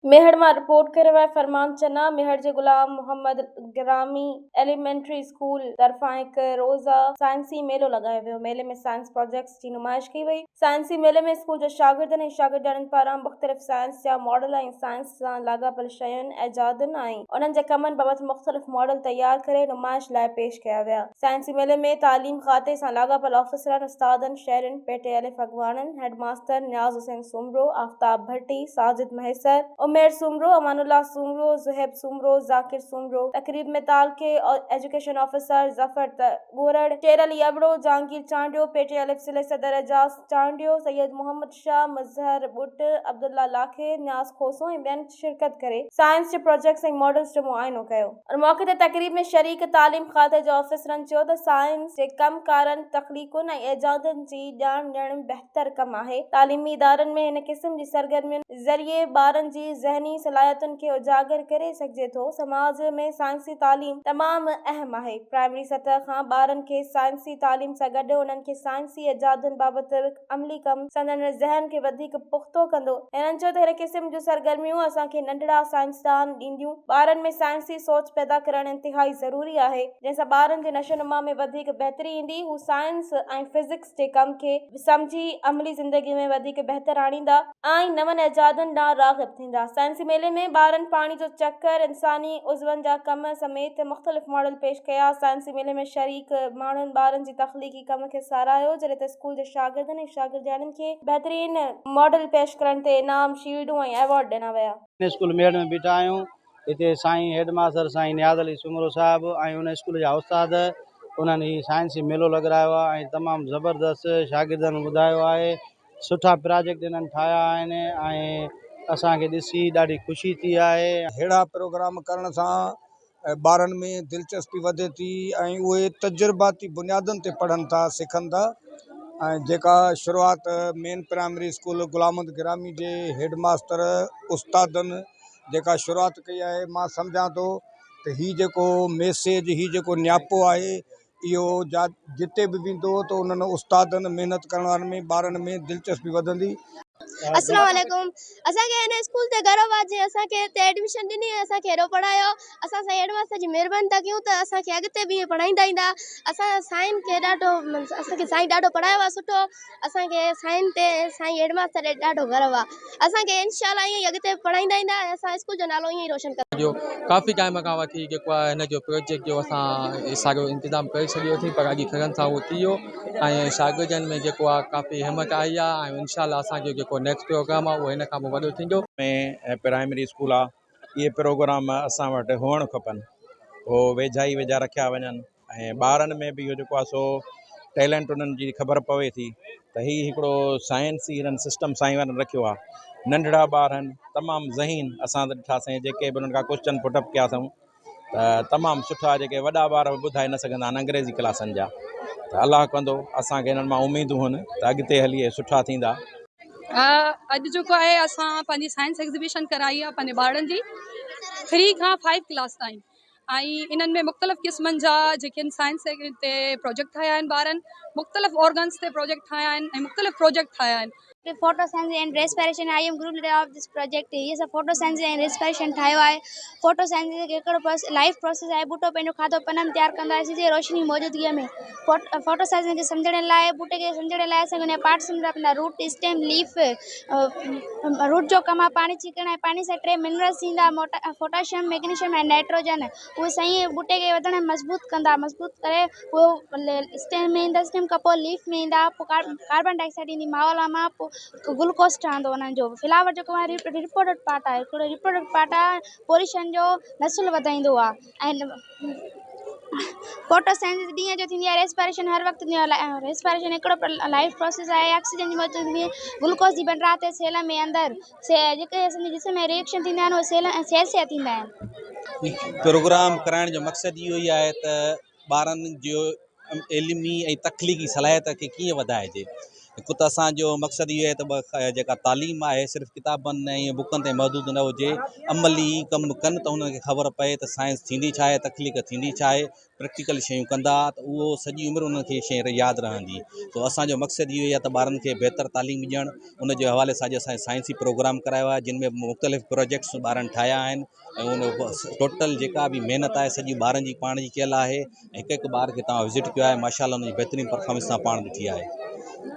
ميهڙ مان رپورٽ ڪري رهيو آهي فرمان چنا، ميهڙ جي غلام محمد گرامي ايليمينٽري اسڪول طرفان هڪ روزه سائنسي ميلو لڳايو ويو، ميلي ۾ سائنس پراجيڪٽس جي نمائش ڪئي وئي، سائنسي ميلي ۾ اسڪول جي شاگردن ۽ شاگردياڻين پاران مختلف سائنس جا ماڊل ۽ سائنس سان لاڳاپيل شين، ايجادن ۽ انهن جي ڪمن بابت مختلف ماڊل تيار ڪري نمائش لاء پيش ڪيا ويا. سائنسي ميلي ۾ تعليم کاتي سان لاڳاپيل آفيسرن، استادن، شهرين، پي ٽي الف اڳواڻن، هيڊ ماستر نياز حسين سومرو، آفتاب ڀٽي، ساجد مهيسر، عمير سومرو، امان الله سومرو، زوهيب سومرو، ذاڪر سومرو، تقريب ۾ تعلقي education officer Zafar Gorar, Sher Ali Abro, Jahangir Chandio, P ٽي الف ضلعي صدر اعجاز چانڊيو، سيد محمد شاهه، مظهر ٻٽ، عبدالله لاکي، نياز کوسو ۽ ٻين شرڪت ڪري سائنس جي پراجيڪٽس ۽ ماڊلز جو معائنو ڪيو. ان موقعي تي تقريب ۾ شريڪ تعليم کاتي جي آفيسرن چيو ته سائنس جي ڪم ڪارن، تخليقن ۽ ايجادن جي ڄاڻ ڏيڻ بهتر ڪم آهي، تعليمي ادارن ۾ هن قسم جي سرگرمين ذريعي ٻارن جي ذهني صلاحيتن کي اجاگر ڪري سگهجي ٿو، سماج ۾ سائنسي تعليم تمام اهم آهي، پرائمري سطح کان ٻارن کي سائنسي تعليم سان گڏ انهن کي سائنسي ايجادن بابت عملي ڪم سندن ذهن کي وڌيڪ پختو ڪندو. هنن چيو ته هن قسم جون سرگرميون اسان کي ننڍڙا سائنسدان ڏينديون. ٻارن ۾ سائنسي سوچ پيدا ڪرڻ انتهائي ضروري آهي، جنهن سان ٻارن جي نشونما ۾ وڌيڪ بهتري ايندي، هو سائنس ۽ فزڪس جي ڪم کي سمجهي عملي زندگي ۾ وڌيڪ بهتر آڻيندا ۽ نون ايجادن ڏانهن راغب ٿيندا. سائنسي ميلي ۾ ٻارن پاڻي جو چڪر، انساني عضون جا ڪم سميت مختلف ماڊل پيش ڪيا. سائنسي ميلي ۾ شريڪ ماڻهن ٻارن جي تخليقي ڪم کي ساراهيو، جڏهن ته اسڪول جي شاگردن ۽ شاگردياڻين کي بهترين ماڊل پيش ڪرڻ تي انعام، شيلڊون ۽ ايوارڊ ڏنا ويا. اسڪول ميهڙ ۾ بيٺا آهيون هتي سائين هيڊ ماستر سائين نياز علي سومرو صاحب ۽ ان اسڪول جا استاد انهن هي سائنسي ميلو لڳرايو آهي ۽ تمام زبردست شاگردن ٻڌايو آهي سٺا پراجيڪٽ انهن ٺاهيا آهن ۽ اسان کي ڏسي ڏاڍي خوشي ٿي آهي. ههڙا پروگرام ڪرڻ سان ٻارن ۾ دلچسپي وڌي ٿي ۽ اهي تجرباتي بنيادن تي پڙهن ٿا سکن ٿا ۽ جيڪا شروعات main primary school Ghulam Muhammad Grami جي هيڊ ماستر استادن جيڪا شروعات ڪئي آهي مان سمجهان ٿو ته هي جيڪو ميسيج هي جيڪو نياپو آهي اهو جا جتي به ويندو ته انهن استادن محنت ڪرڻ وارن ۾ ٻارن ۾ دلچسپي وڌندي. السلام عليڪم اسان کي هن اسڪول تي گرو آ جنهن اسان کي هتي ايڊميشن ڏني ۽ اسان کي هيڏو پڙهايو اسان سائين هيڊ ماستر جي مهرباني ٿا ڪيون ته اسان کي اڳتي به ائين پڙهائيندا ايندا اسان سائين کي ڏاڍو اسان کي سائين ڏاڍو پڙهايو آ سٺو اسان کي سائين تي سائين هيڊ ماستر تي ڏاڍو گرو آ اسان کي انشاء الله ائين ئي اڳتي به پڙهائيندا ايندا ۽ اسان اسڪول جو نالو ائين ئي روشن ڪندا. جو ڪافي ٽائيم کان وٺي جيڪو آهي هن جو پروجيڪٽ جو اسان سارو انتظام ڪري ڇڏيوسين پر اڄ خيرن سان اهو ٿي ويو ۽ شاگردن ۾ جيڪو آهي ڪافي همت آئي آهي ۽ انشاء الله اسان جو جيڪو نيڪسٽ پروگرام آهي اهو هن کان پوء وڏو ٿيندو. ۾ پرائمري اسڪول آهي اهي پروگرام اسان وٽ هئڻ کپن اهو ويجها ئي ويجها رکيا وڃن ۽ ٻارن ۾ به اهو جيڪو آهي سو ٽيلنٽ انهن جي خبر پوي ٿي ته هي هڪڙو سائنسي هنن سسٽم سائين وارن رکيو آهي ننڍڙا ٻار آهن تمام ذهين اسان ته ڏٺاسين جيڪي به انهن کان ڪوشچن پٽ اپ ڪيا اٿئون ته تمام سٺا جيڪي وڏا ٻار به ٻڌائي نه سگهندا آهن انگريزي ڪلاسن جا ته الله ڪندو اسانکي هنن مان اميدون هن ته اڳتي هلي اهي سٺا ٿيندا. اڄ جيڪو آهي اسان پنهنجي سائنس ايگزيبيشن ڪرائي آهي پنهنجي ٻارڙن جي ٿري کان فائيو ڪلاس تائين ۽ انهن ۾ مختلف قسمن جا جيڪي آهن سائنس تي پروجيڪٽ ٺاهيا آهن ٻارن مختلف آرگنس تي پروجيڪٽ ٺاهيا آهن ۽ مختلف پروجيڪٽ ٺاهيا آهن. Photosynthesis and respiration I am group leader of this project هي اسان فوٽو سائنس ۽ ريسپائريشن ٺاهيو آهي فوٽو سائنس هڪڙو لائف پروسيس آهي ٻوٽو پنهنجو کاڌو پن ۾ تيار ڪندو آهي سج جي روشني موجودگي ۾ فوٽو سائنس کي سمجهڻ لاء ٻوٽي کي سمجهڻ لاء اسان کي ان جا پارٽس سمجهڻا پوندا روٽ اسٽيم ليف روٽ جو ڪم آهي پاڻي ڇڪڻ ۽ پاڻي سان ٽي منرلس ٿيندا پوٽاشيم ميگنيشيم ۽ نائٽروجن اهي سائين ٻوٽي کي وڌڻ ۾ مضبوط ڪندا مضبوط ڪري پوء اسٽيم ۾ ايندا اسٽيم کان پوءِ ليف ۾ ايندا پوءِ ڪاربان ڊاءِ آڪسائيڊ ايندي ماحول مان پوءِ گلوڪوز ٺهندو انهن جو فلاور جيڪو آهي ريپروڊڪٽ پارٽ آهي هڪڙو ريپروڊڪٽ پارٽ آهي پوليوشن جو نسل وڌائيندو آهي ۽ فوٽوسينٿيسس ڏينهن جو ٿيندي آهي ريسپائريشن هر وقت ٿيندي آهي ريسپائريشن هڪڙو لائف پروسيس آهي آڪسيجن جي موجودگي ۾ گلوڪوز جي بڻ رات سيل ۾ اندر جيڪي اسان جي جسم ۾ ريئيڪشن ٿيندا آهن اهي سيل سيل سان ٿيندا آهن. پروگرام ڪرائڻ جو مقصد اهو ئي آهي ته ٻارن جو علمي ۽ تخليقي صلاحيت کي ڪيئن وڌائجي. هڪ ته اسان جو مقصد اهو آهي ته جيڪا تعليم آهي صرف ڪتابن ۽ بڪن تائين محدود نه هجي، عملي ڪم ڪن ته انهن کي خبر پئي ته سائنس ٿيندي ڇا آهي، تخليق ٿيندي ڇا آهي، پريڪٽيڪل شيون ڪندا ته اهو سڄي عمر انهن کي شيء ياد رهندي. سو اسان جو مقصد اهو ئي آهي ته ٻارن کي بهتر تعليم ڏيڻ، ان جي حوالي سان اڄ اسان سائنسي پروگرام ڪرايو آهي جن ۾ مختلف پروجيڪٽس ٻارن ٺاهيا آهن ۽ ان ٽوٽل جيڪا به محنت آهي سڄي ٻارن جي پاڻ جي ڪيل آهي. هڪ هڪ ٻار کي توهان وزٽ ڪيو آهي، ماشاء الله ان جي بهترين پرفارمنس توهان پاڻ ڏٺي آهي.